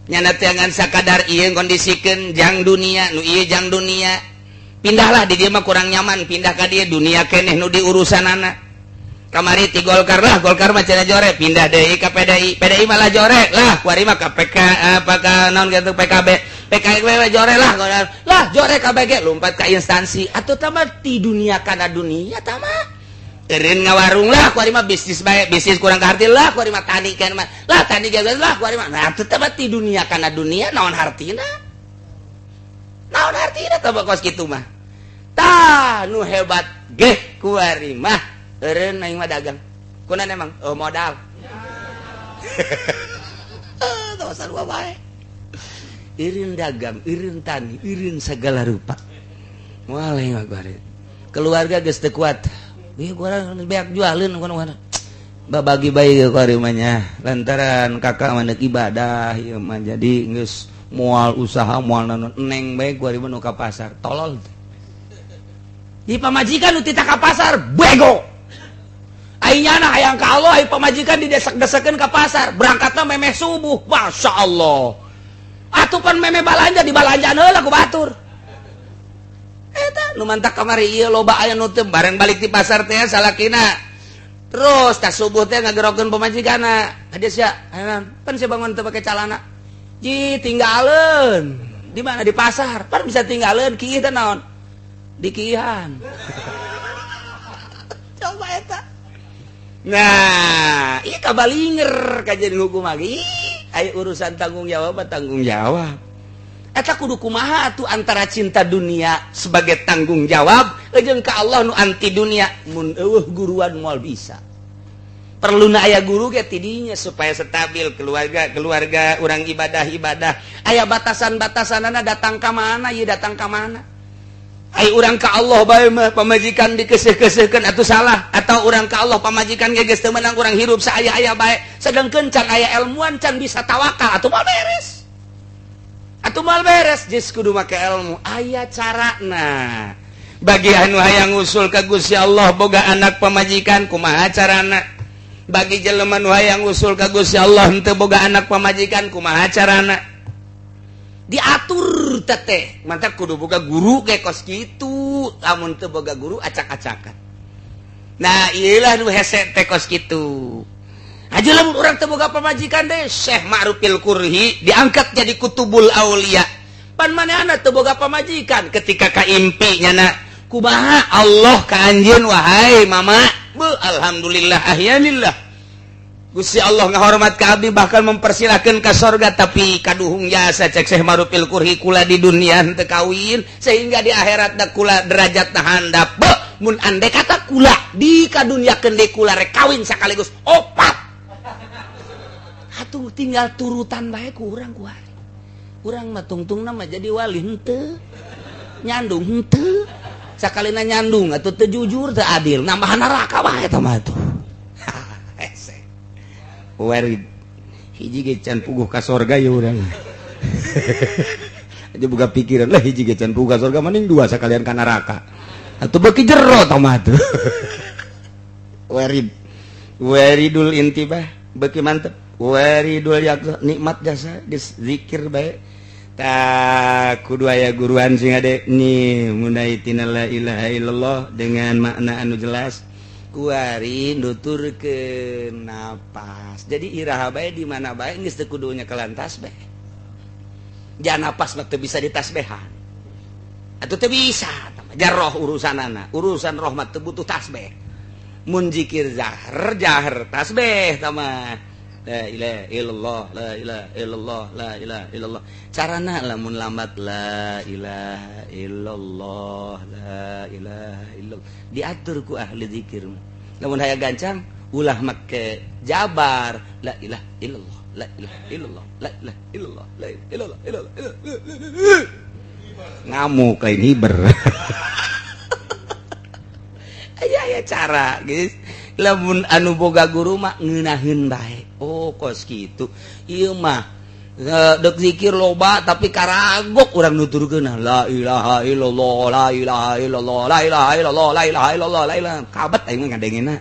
Nyana jangan sakadar ieu kondisikeun jang dunia, nu ieu jang dunia. Pindahlah di dia mah kurang nyaman, pindah ka dia, dunia keneh nu diurusanana. Kamari ti Golkar lah, Golkar mah cenah jore, pindah deui ka PDI. PDI malah jore lah, kuari mah ka PK apa ka naon gitu, PKB. PKB jore lah, lah jore KBG, lompat ka instansi atau tambah ti dunia kana dunia tama. Eureun ngawarung lah, kuari mah bisnis bae, bisnis kurang kaharti lah, kuari mah tani kan mah. Lah tani ge lah kuari mah. Nah, tetep ti dunia kana dunia, naon hartina? Naon hartina tah kos kitu mah? Tah nu hebat ge kuari mah eureun aing mah dagang. Kunan emang? Oh, modal. Eh, tah sarua bae. Eureun dagang, eureun tani, eureun segala rupa. Moal aing mah kuari. Keluarga geus teu kuat. Ih, kurang beak jualin kuno babagi bae kuari mah nya. Lantaran kakak mah ibadah ieu mah, jadi geus moal usaha, moal naon, neng bae kuari mah nu ka pasar. Tolol. Di pamajikan nu tita ka pasar bego. Ai nyana hayang ka Allah, ai pamajikan didesak-desakeun ka pasar, berangkatna memeh subuh. Masya Allah. Atuh pan memeh balanja, dibalanjaan heula ku batur. Eta nu mantak kamari ieu loba aya nu teu bareng balik di pasar teh salakina. Terus tas subuh teh ngagerokeun pamajikanna. Hade sia, pan sia bangun teu pake calana. Ji tinggalin. Di mana, di pasar? Pan bisa tinggalin kiih teh naon? Di kiihan. Coba eta. Nah, ieu kabalinger kajian hukum lagi. Aya urusan tanggung jawab, tanggung jawab. Eta kudu kumaha atuh antara cinta dunia sebagai tanggung jawab jeung ka Allah nu anti dunia? Mun eueuh guruan moal bisa. Perlu na aya guru ge tidinya supaya stabil keluarga, keluarga urang ibadah, ibadah aya batasan-batasanana, datang ka mana ieu, datang ka mana. Ai urang ka Allah bae mah pamajikan dikeuseuh-keuseuhkeun atuh salah, atau urang ka Allah pamajikan ge geus teu meunang, urang hirup saaya-aya bae, sedangkeun can aya ilmuan, can bisa tawakal, atuh moal beres, atuh moal beres. Geus kudu make ilmu, aya carana. Bagi anu hayang usul ka Gusti Allah boga anak pamajikan, kumaha carana? Bagi jelema nu hayang usul ka Gusti Allah henteu boga anak pamajikan, kumaha carana? Diatur teteh, mantap, kudu boga guru ge kos kitu. Lamun teu boga guru, acak-acakan. Nah, iyalah nu hese teh kos kitu aja. Lamun urang teu boga pamajikan deh, Syekh Ma'rufil Kurhi diangkat jadi kutubul aulia, pan manehna teu boga pamajikan. Ketika kaimpi nyana, kumaha Allah ka anjeun, wahai mama? Bu, alhamdulillah, ahyanillah, Gusti Allah ngahormat ka abdi, bahkan mempersilahkan ke sorga, tapi kaduhung jasa, cek Syekh Ma'rufil Kurhi, kula di dunia henteu kawin sehingga di akhirat da kula derajat handap. Be, mun andai kata kula di kaduniakeun deui, kula rek kawin sekaligus opat. Atuh tinggal turutan bae ku urang kuari. Urang mah tungtungna mah jadi wali henteu, nyandung henteu. Sakalina nyandung atuh teu jujur, teu adil, nambahan neraka bae eta mah tuh. Hese. Warid hiji ge can puguh ka sorga ya urang. Aja buka pikiran lah, hiji ge can puguh ka sorga, mending dua sekalian ka neraka. Atuh beuki jero tah mah tuh. Warid, waridul intibah beuki mantep, waridul yaqzah nikmat jasa. Geus zikir bae tak kudu aya guruan sing ade nih. Mulai tina la ilaha illallah dengan makna anu jelas, kuari nuturkeun napas. Jadi iraha bae, di mana bae, geus teu kudu nyekelan tasbih. Jangan, napas mah teu bisa ditasbihan atuh, teu bisa. Jar roh urusanana, urusan roh mah teu butuh tasbih. Mun zikir jahar, jahar tasbih tama la ilaha illallah, la ilaha illallah, la ilaha illallah. Carana lamun lambat, la ilaha illallah, la ilaha illallah, diatur ku ahli zikir. Lamun hayang gancang, ulah make jabar, la ilaha illallah, la ilaha illallah, la ilaha illallah, la ilaha illallah, illallah, illallah. Ngamuk, lain hiber. Aya, aya cara guys. Lamun anu boga guru mah ngeunaheun bae. Oh, kos kitu ieu mah. Dek zikir loba tapi karagok urang nuturkeun la ilaha illallah, la ilaha illallah, la ilaha illallah, la ilaha illallah, la ilaha, kabat aing mah ngadengena.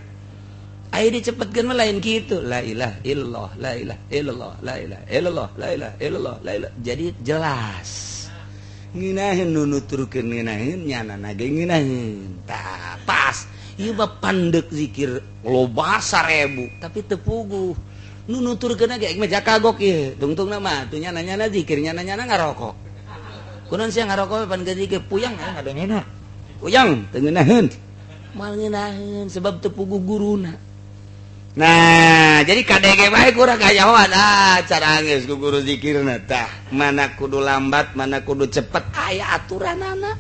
Ayo dicepetkeun mah lain kitu. La ilaha illallah, la ilaha illallah, la ilaha illallah, la ilaha illallah, la ilaha. Jadi jelas. Ngeunaheun nu nuturkeun ngeunaheun nyana ge ngeunaheun. Tah pas. Ieu mah pandek zikir loba 1000 tapi teu puguh. Nu nuturkeun ge mah jakagok ieu. Tungtungna mah tuh nyana-nyana zikir nyana-nyana ngarokok. Kunaon sia ngarokok pan zikir puyang ngadengena. Puyang teu ngeunaheun. Moal ngeunaheun sebab teu puguh guruna. Nah, jadi KDG bae kurang kayawan. Ah, cara geus ku guru zikirna tah. Mana kudu lambat, mana kudu cepet, aya aturanana.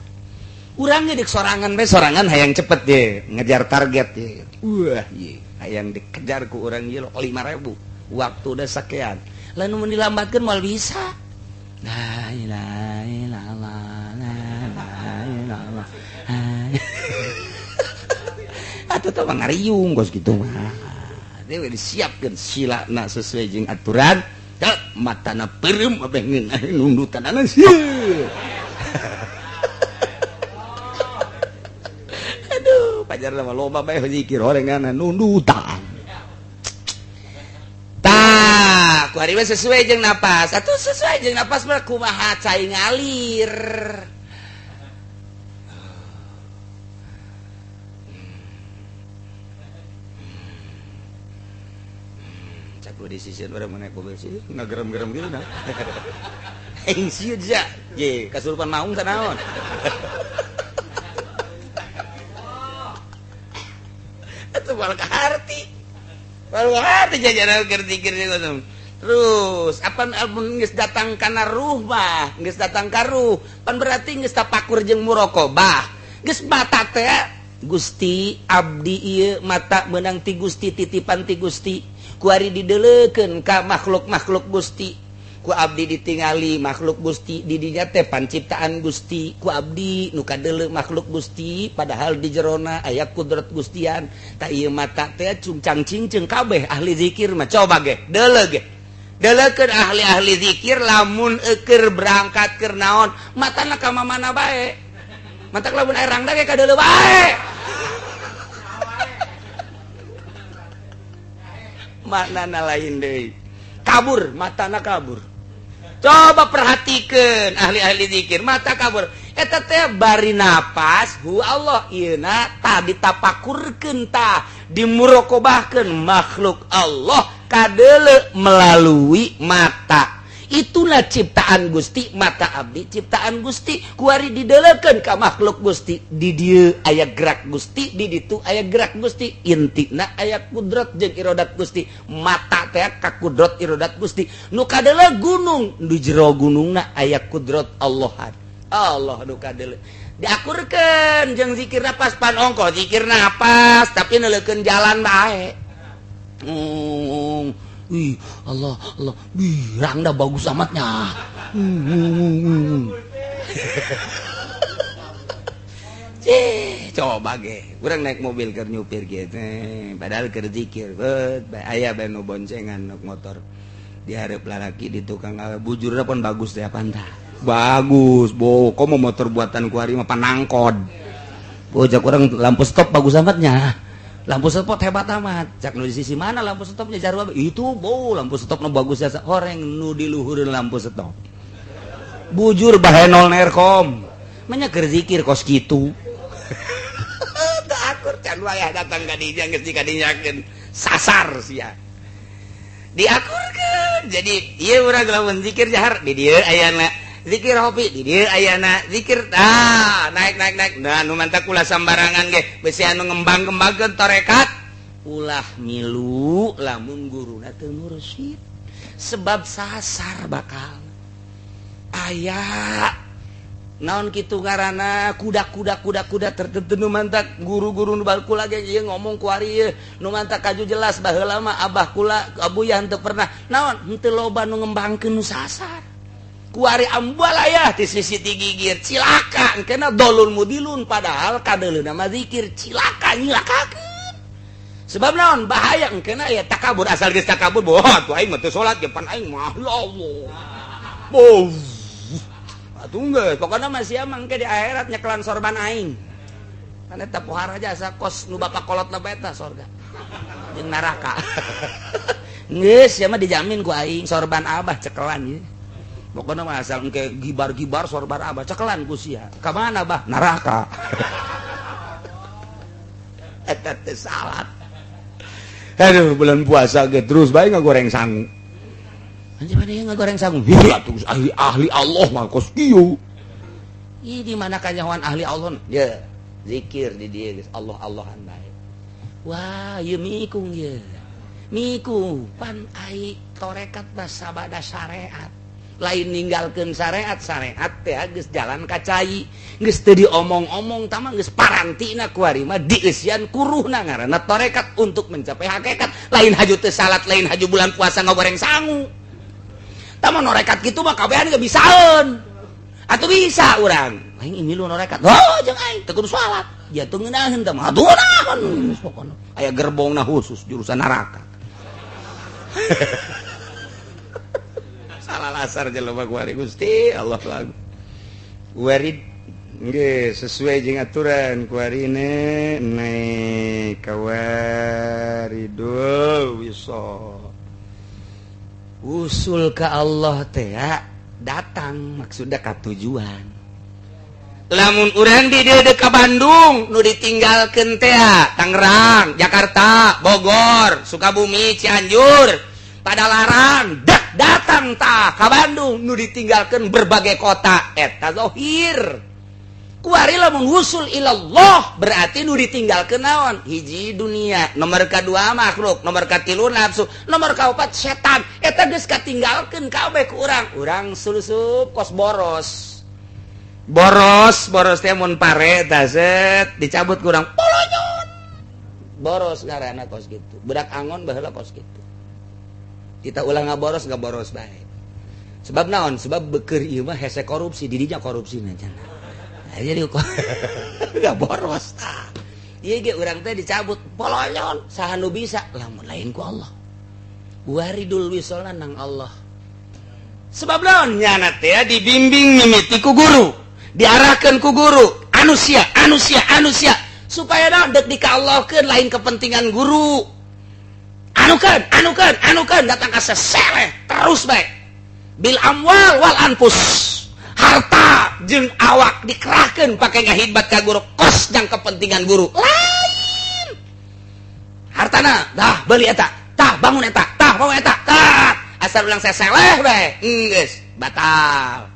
Urang ge dek sorangan bae sorangan hayang cepet ye, ngejar target ye. Wah, ye, hayang dikejar ku urang ye 5000. Waktu udah sakean. Lah nu dilambatkeun moal bisa. La ilaha illallah, la ilaha illallah. Atuh teh mah ngariung kos kitu mah. Dewe disiapkan silana sesuai jeung aturan matana peureum abeh ngeunah nundutanana sieun. Aduh pajarna mah loba bae zikir horenganna nundutan. Tah ku ari sesuai jeung napas atuh sesuai jeung napas mah kumaha cai ngalir. Di sisi orang naik mobil sih ngagerem-gerem gitu nah. Aing sieun ja. Ye, kasurupan maung teh naon. Atuh moal kaharti. Moal kaharti jajaran keur zikir gitu. Terus apan album geus datang kana ruh mah, geus datang ka ruh, pan berarti geus tapakur jeung muraqabah. Geus mata teh Gusti abdi ieu mata meunang ti Gusti titipan ti Gusti. Kuari dideleukeun ka makhluk-makhluk Gusti. Ku abdi ditingali makhluk Gusti di dinya teh panciptaan Gusti. Ku abdi nu kadeuleu makhluk Gusti padahal di jerona aya kudrat Gustian. Ta ieu mata teh cungcang cincing kabeh ahli zikir mah coba ge deuleu ge. Deleukeun ahli-ahli zikir lamun eukeur berangkat keur naon matana ka mamana bae. Matak lamun aya rangda ge kadeuleu bae. Maknana lain deui. Kabur, matana kabur. Coba perhatikan ahli-ahli zikir, mata kabur. Eta teh bari napas, hu Allah ieuna tah ditapakurkeun tah, dimurokobahkeun makhluk Allah kadeuleu melalui mata. Itulah ciptaan Gusti, mata abdi ciptaan Gusti, kuari dideleukeun ka makhluk Gusti. Di dieu aya gerak Gusti, di ditu aya gerak Gusti, intina aya kudrat jeung irodat Gusti. Mata teh ka kudrat irodat Gusti. Nu kadeuleu gunung, di jero gunungna aya kudrat Allah. Allah nu kadeuleu. Diakurkeun jeung zikir napas pan ongkoh zikir napas tapi neuleukeun jalan bae. Wih, Allah, Allah, wih, rangda bagus amatnya. Cih, coba ge, urang naik mobil keur nyupir gitu, padahal keur zikir, bet, aya bae nu boncengan nu motor. Di hareup lalaki di tukang bujurna pun bagus teh apaan tah. Bagus, bo, komo motor buatan ku ari mah panangkod. Bocah urang lampu stop bagus amatnya. Lampu stop hebat amat. Cak nu di sisi mana lampu stopnya jarua itu bo lampu stop nu bagus jasa horeng nu di luhureun lampu stop. Bujur bahenol nerkom. Manya keur zikir kos kitu. Teu akur can wayah datang ka dinya geus dikadinyakeun. Sasar sia. Diakurkeun. Jadi ieu urang lamun zikir jahar di dieu ayana. Zikir hobi di dieu ayana zikir ah naik naik naik. Nah nu mantak ulah sambarangan ge besi anu ngembang-ngembangkeun tarekat ulah milu lamun guruna teu mursyid sebab sasar bakal aya naon kitu ngaranna kuda-kuda kuda-kuda tertentu nu mantak guru-guru nu bal kula ge ieu ngomong ku ari ieu nu mantak kaju jelas baheula mah abah kula abuya henteu pernah naon henteu loba nu ngembangkeun nu sasar. Kuari ambalaya di sisi gigir cilaka engkena dolul mudilun padahal kadeuleuna mah zikir cilaka nyilakakeun sebab naon bahaya engkena ya takabur asal geus takabur boh atuh aing mah teu salat ge pan aing mah ya Allah boh atuh geus pokona mah sia mah engke di akhirat nyekelan sorban aing kan eta pohara jasa kos nu bapak kolot na bae eta sorga Jeung neraka. Geus sia mah dijamin ku aing sorban Abah cekelan ieu. Pokoknya mah asal engke gibar-gibar sorban Abah cekelan ku sia. Ka mana, Bah? Neraka. Eta teh salat. Aduh, bulan puasa ge terus bae ngagoreng sangu. Anjir, mana yang ngagoreng sangu? Hih, atuh ahli ahli Allah mah kos kieu. Ih, di mana kanyahoan ahli Allah? Ya, zikir di dieu geus Allah Allahan bae. Wah, ieu mikung ieu. Mikung pan ai torekat mah sabada syariat. Lain ninggalkeun syariat, syariat teh geus jalan ka cai. Geus teu diomong-omong tah mah geus parantina kuari mah dieusian kuruhna ngaranna torekat untuk mencapai hakikat. Lain haju teu salat, lain haju bulan puasa ngagoreng sangu. Tah mah norekat kitu mah kabehan ge bisaeun. Atuh bisa urang. Aing ini lu norekat. Oh, jeung aing teu kudu salat. Jatuh ngeunaheun tah mah. Atuh ngeunaheun pokona. Aya gerbongna khusus jurusan neraka. Salah lasar jelema kuari Gusti Allah lagu. Warid nggih sesuai jeung aturan kuarine naik kawaridul wisol. Usul ke Allah teh datang maksudnya ka tujuan. Lamun urang di dieu ka Bandung nu ditinggalkeun teh Tangerang, Jakarta, Bogor, Sukabumi, Cianjur, Padalarang, dak datang tah ka Bandung nu ditinggalkeun berbagai kota eta zahir. Kuari lamun wusul ilallah berarti nu ditinggalkeun naon? Hiji dunia, nomor kadua makhluk, nomor katilu nafsu, nomor kaopat setan. Eta geus katinggalkeun kabeh ku urang. Urang sulusup kos boros. Boros, boros teh mun pare tah set dicabut ku urang polonyon. Boros ngaranna kos kitu. Budak angon baheula kos kitu. Kita ulah ngaboros, ngaboros bae. Sebab naon? Sebab beker ieu mah hese korupsi, didinya korupsi na cenah. Jadi kok nggak boros tah. Ieu ge urang teh dicabut polonyon, saha nu bisa lamun lain ku Allah. Waridul wisolna nang Allah. Sebab naon nyana teh dibimbing mimiti ku guru, diarahkeun ku guru, anusia, anusia, anusia supaya naon deuk dikaallahkeun lain kepentingan guru. Anukeun, anukeun, anukeun datang ka seseleh terus bae. Bil amwal wal anfus. Harta jeung awak dikerahkeun pake ngahidmat ka guru kos jang kepentingan guru. Lain. Hartana dah beli eta, tah bangun eta, tah bangun eta, tah asal ulang seseleh bae. Geus batal.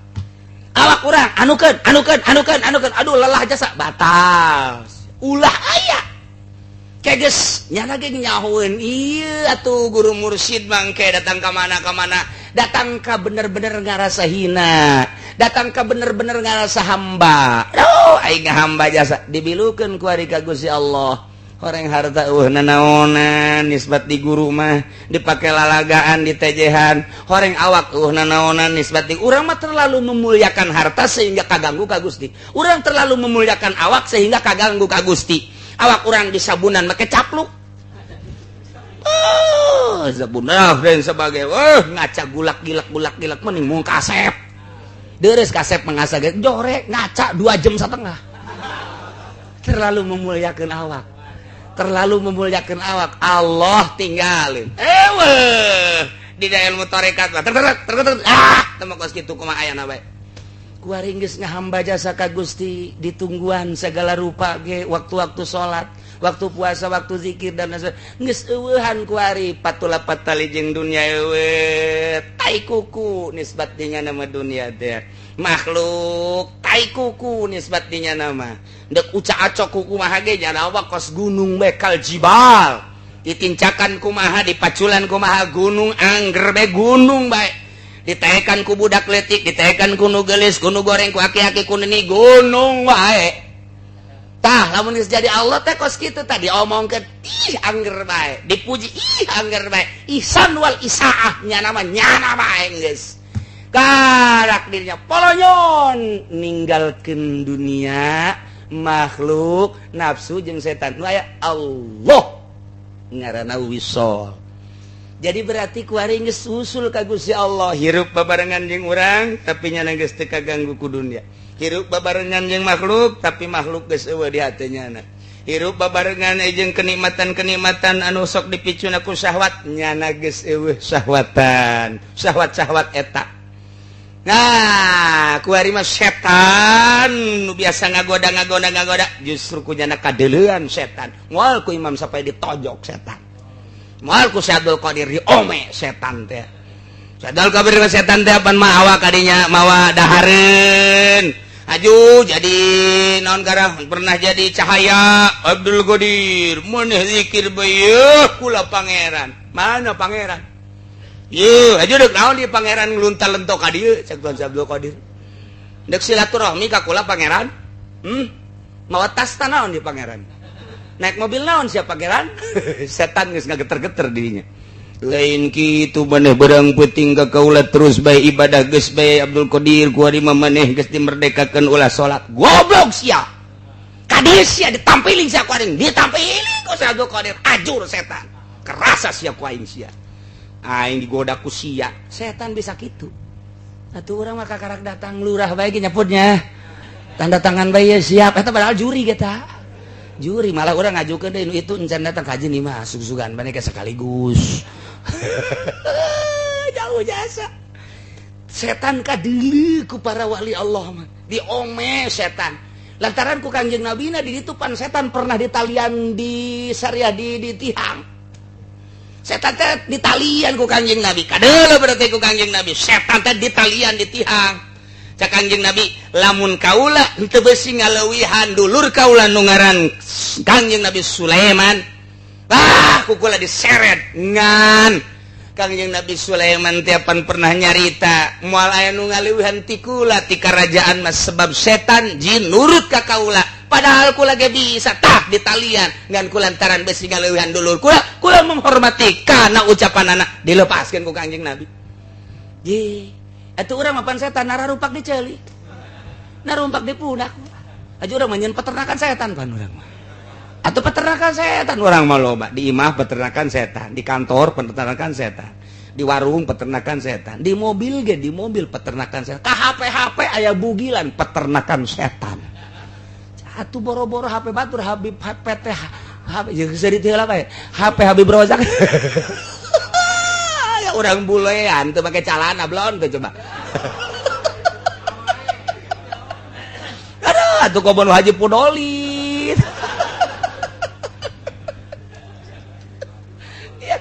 Awak urang anukeun, anukeun, anukeun, anukeun. Aduh lelah jasa batal. Ulah aya. Keges nyana ge nyahoeun ieu atuh guru mursyid mangke datang ka mana ka mana, datang ka bener-bener ngarasa hina, datang ka bener-bener ngarasa hamba. Aduh aing hamba jasa dibilukeun ku ari ka Gusti Allah. Horeng harta eueuh nanaonan nisbat di guru mah dipake lalagaan ditejehan. Horeng awak eueuh nanaonan nisbat di urang mah terlalu memuliakan harta sehingga kaganggu ka Gusti. Urang terlalu memuliakan awak sehingga kaganggu ka Gusti. Awak urang disabunan make capluk. Oh, sabunan dan sebagai oh ngaca gulak gilak gulak gilak mending mung kasep. Deres kasep mengasah ge jorek ngaca 2,5 jam. Terlalu memuliakan awak. Terlalu memuliakan awak. Allah tinggalin. Eweh di ilmu tarekat mah ter ter ter ter ah teu kos kitu kumaha ayana bae. Kuari geus ngahamba jasa ka Gusti ditungguan segala rupa ge waktu-waktu salat, waktu puasa, waktu zikir dan lain geus eueuhan kuari patula patali jeung dunia eueuh tai kuku nisbat dinya nama dunia teh. Makhluk tai kuku nisbat dinya nama. Deuk ucak acok kuku kumaha ge nya kos gunung bekal jibal. Ditincakan kumaha, dipaculan kumaha gunung angger bae gunung bae. Ditaekan ku budak letik, ditaekan ku nu geulis, ku nu goreng, ku aki-aki, ku neni gunung wae. Tah lamun geus jadi Allah teh kos kitu tah diomongkeun ih angger bae, dipuji ih angger bae. Ihsan wal isaah nyana mah nyana bae geus. Karak dirinya polonyon ninggalkeun dunia, makhluk, nafsu jeung setan. Nu aya Allah ngaranna wisol. Jadi berarti kuari geus usul ka Gusti Allah, hirup babarengan jeung urang tapi nyana geus teu kaganggu ku dunia. Hirup babarengan jeung makhluk tapi makhluk geus eueuh di hate nyana. Hirup babarengan jeung kenikmatan-kenikmatan anu sok dipicuna ku syahwat, nyana geus eueuh syahwatan, syahwat-syahwat eta. Nah, kuari mah setan nu biasa ngagoda ngagoda ngagoda justru ku nyana kadeuleuan setan. Moal ku Imam sampai ditojok setan. Moal ku Syekh Abdul Qadir diome setan teh. Syekh Abdul Qadir mah setan teh pan mawa kadinya mawa dahareun. Aju jadi naon garah pernah jadi cahaya Abdul Qadir maneh zikir bae kula pangeran. Mana pangeran? Ye, aju deuk naon di pangeran ngluntal lentok ka dieu cek Tuan Abdul Qadir. Deuk silaturahmi ka kula pangeran? Mawa tas ta naon di pangeran? Naik mobil naon sia pangeran? Setan geus ngageter-geter dirinya. Lain kitu maneh berang peuting ka kaula terus bae ibadah geus bae Abdul Qadir kuari mah maneh geus dimerdekakeun ulah salat. Goblok sia. Kadieu sia ditampiling sia ku aing, ditampiling ku Syekh Abdul Qadir ajur setan. Kerasa sia ku aing sia. Aing digoda ku sia. Setan bisa kitu. Atuh urang mah kakarak datang lurah bae ge nyaputnya. Tanda tangan bae siap eta padahal juri kita. Juri malah urang ngajukeun deui nu itu encan datang kaji nih mah sug-sugan maneh sekaligus. Jauh jasa setan kadeuleu ku para wali Allah mah diome setan lantaran ku Kangjeng Nabi na di ditu pan setan pernah ditalian di syariah di tihang setan teh ditalian ku Kangjeng Nabi kadeuleu berarti ku Kangjeng Nabi setan teh ditalian di tihang cak Kangjeng Nabi lamun kaula henteu beusi ngaleuwihan dulur kaula nu ngaran Kangjeng Nabi Sulaiman. Ah, kukula diseret ngan Kangjeng Nabi Sulaiman tiapan pernah nyarita moal aya nu ngaleuwihan ti kula ti karajaan mah sebab setan jin nurut ka kaula padahal kula ge bisa tah ditalian ngan kulantaran besi ngaleuwihan dulur kula kula menghormati kana ucapan anak dilepaskeun ku Kangjeng Nabi. Ye, atuh urang mah pan setan nararupak di ceuli, narumpak di pundak aja urang mah nyeun peternakan setan pan urang mah. Atau peternakan setan orang mah loba di imah peternakan setan, di kantor peternakan setan, di warung peternakan setan, di mobil ge di mobil peternakan setan, ka HP HP aya bugilan peternakan setan. Atuh boro-boro HP batur Habib HP teh HP jeung geus heula bae HP Habib Rozak ya urang bulean teu make calana blon teh coba. Aduh atuh kobon Haji Pudoli.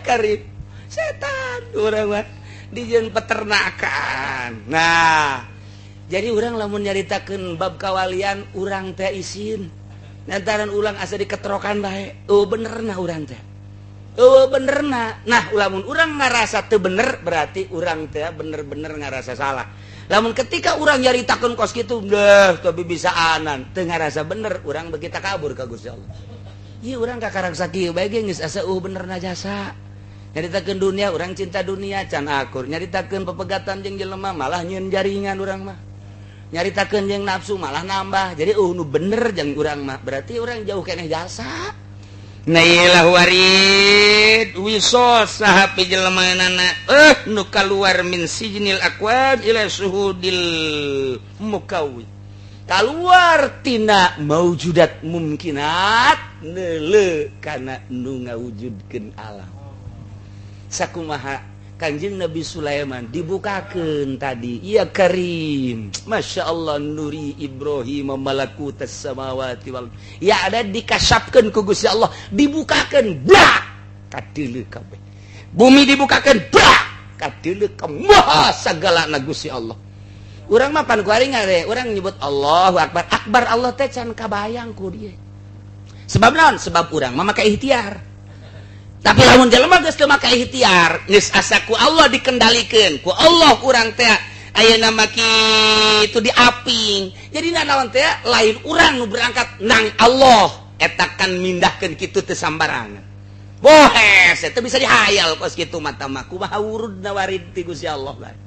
Karib setan urang mah dijieun peternakan. Nah, jadi urang lamun nyaritakeun bab kawalian urang teh isin. Lantaran ulang asa diketrokan bae. Oh benerna urang teh. Oh benerna. Nah, lamun urang ngarasa teu bener berarti urang teh bener-bener ngarasa salah. Lamun ketika urang nyaritakeun kos kitu deh tapi bisaanan teu ngarasa bener urang begitu kabur ka Gusti Allah. Ieu urang kakarang sakieu bae ge geus asa benerna jasa. Nyaritakeun dunia urang cinta dunia can akur, nyaritakeun pepegatan jeung jelema malah nyieun jaringan urang mah, nyaritakeun jeung nafsu malah nambah. Jadi nu bener jeung urang mah berarti urang jauh keneh jasa. Nah iyalah warid wisol saha pijelemaanana nu kaluar min sijnil aqwam ila suhudil mukawwi, kaluar tina maujudat mumkinat neuleu kana nu ngawujudkeun alam. Sakumaha Kangjeng Nabi Sulaiman dibukakeun tadi ya Karim Masya Allah nuri Ibrahim malakutas samawati wal ya ada dikasapkeun ku Gusti Allah dibukakeun brak kadeuleu kabeh bumi dibukakeun brak kadeuleu ka maha sagalana Gusti Allah. Urang mah pan ku aing urang nyebut Allahu Akbar akbar Allah teh can kabayang ku dieu sebab naon sebab urang mah make ikhtiar. Tapi lamun jelema geus teu make ikhtiar, geus asa ku Allah dikendalikeun, ku Allah urang teh ayeuna mah kitu diaping. Jadi naon teh lain urang nu berangkat nang Allah, eta kan mindahkeun kitu teu sambarangan. Bohes eta bisa dihayal kos kitu mata mah kumaha wurudna warid ti Gusti Allah bae.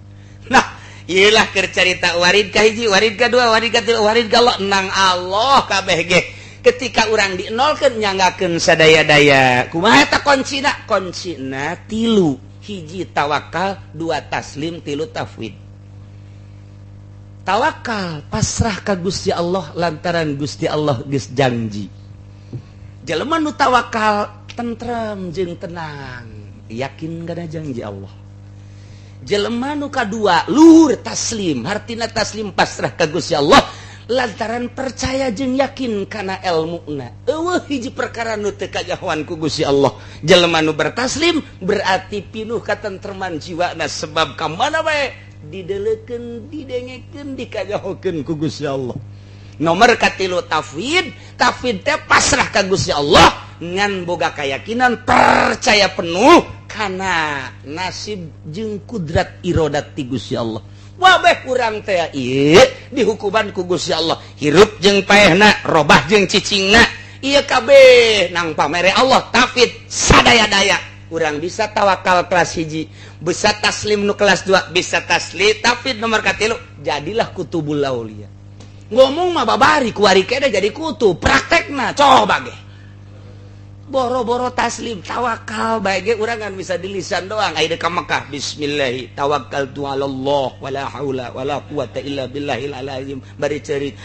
Nah, ieulah keur carita warid ka hiji, warid ka dua, warid ka tilu, warid ka Allah nang Allah kabeh ge. Ketika urang dienolkeun nyanggakeun sadaya-daya kumaha eta kuncina kuncina tilu hiji tawakal dua taslim tilu tafwid. Tawakal pasrah ka Gusti Allah lantaran Gusti Allah geus janji. Jelema nu tawakal tentrem jeung tenang, yakin kana janji Allah. Jelema nu kadua luhur taslim, hartina taslim pasrah ka Gusti Allah lantaran percaya jeung yakin kana elmuna. Euweuh hiji perkara nu teu kajahoan ku Gusti Allah. Jelema nu bertaslim berarti pinuh katentreman jiwana, sebab ka mana bae didelekeun, didengekeun, dikajahokeun ku Gusti Allah. Nomor katilu tafwid. Tafwid teh pasrah ka Gusti Allah ngan boga keyakinan, percaya penuh kana nasib jeung kudrat irodat ti Gusti Allah. Wabeh urang teh ieu dihukuman ku Gusti Allah, hirup jeung paehna, robah jeung cicingna, ieu kabeh nang pamere Allah. Tafwid sadaya-daya urang bisa tawakal kelas 1, bisa taslim nu kelas 2, bisa taslim tafwid nomor katilu, jadilah kutubul aulia. Ngomong mah babari kuari kene jadi kutub, praktekna coba ge boro-boro taslim tawakal bae ge urang kan bisa di lisan doang. Aya ka Mekah, bismillah tawakkaltu ala Allah, wala haula wala quwata illa billahil azim, bari ceurik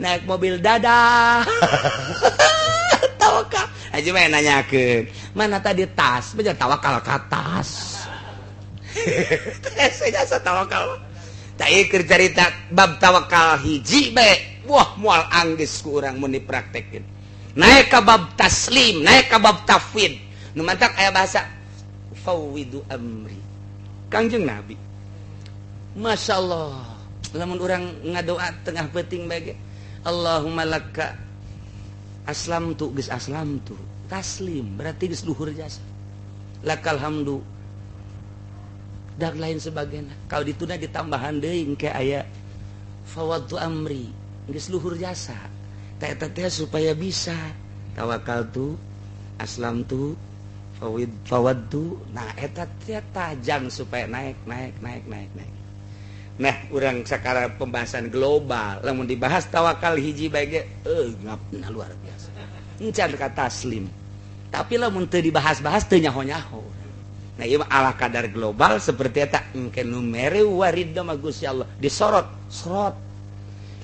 naik mobil, dadah tawakal aja. Mah nanyakeun mana tadi tas, bener tawakal ka tas. Saya jasa tawakal tak keur carita bab tawakal hiji bae, wah, moal anggeus ku urang mun dipraktekeun. Naik ka bab taslim, naik ka bab tafwid, nu mantak aya bahasa fawwidu amri. Kangjeng Nabi, Masya Allah, lamun urang ngadoa tengah peuting bae, Allahumma laka aslamtu, geus aslamtu taslim, berarti geus luhur jasa, lakal hamdu dan lain sebagainya. Kalau ditunda ditambahan deui engke aya fawwadtu amri, geus luhur jasa. Teh teh supaya bisa tawakal tu, aslam tu, fawid, fawwadtu. Nah, eta teh tajang supaya naik, naik, naik, naik, naik. Nah, urang sekarang pembahasan global, lamun dibahas tawakal hiji bae ge ngapna luar biasa, encan ka taslim. Tapi lamun teu dibahas-bahas teu nyaho-nyaho. Nah, ieu ala kadar global seperti eta. Engke nu mere warid mah Gusti Allah, disorot sorot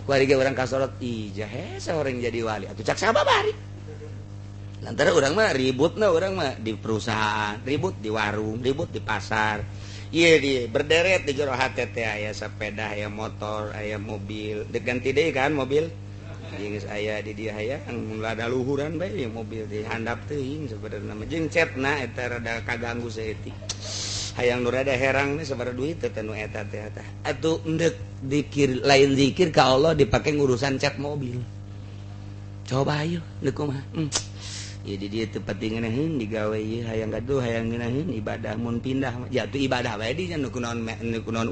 kuari ge urang kasorot, ih, jahe seorang jadi wali atuh cak sababari. Lantaran urang mah ributna, urang mah di perusahaan ribut, di warung ribut, di pasar. Iya, di berderet di jero hate teh aya sepeda, aya motor, aya mobil. Diganti deui kan mobil. Geus aya di dieu, aya rada luhuran bae mobil di handap teuing sebenarnya mah, jeung cetna eta rada kaganggu saeutik. Hayang nu rada herang nih, sabaraha duit teh nu eta teh tah. Atuh endek dikir lain zikir ka Allah dipake ngurusan cat mobil. Coba ayo deuk kumaha. Ya, di dieu teu penting ngeunaheun digawe ieu, hayang gaduh, hayang ngeunaheun ibadah. Mun pindah jatuh ibadah bae di nu kunaon, nu kunaon.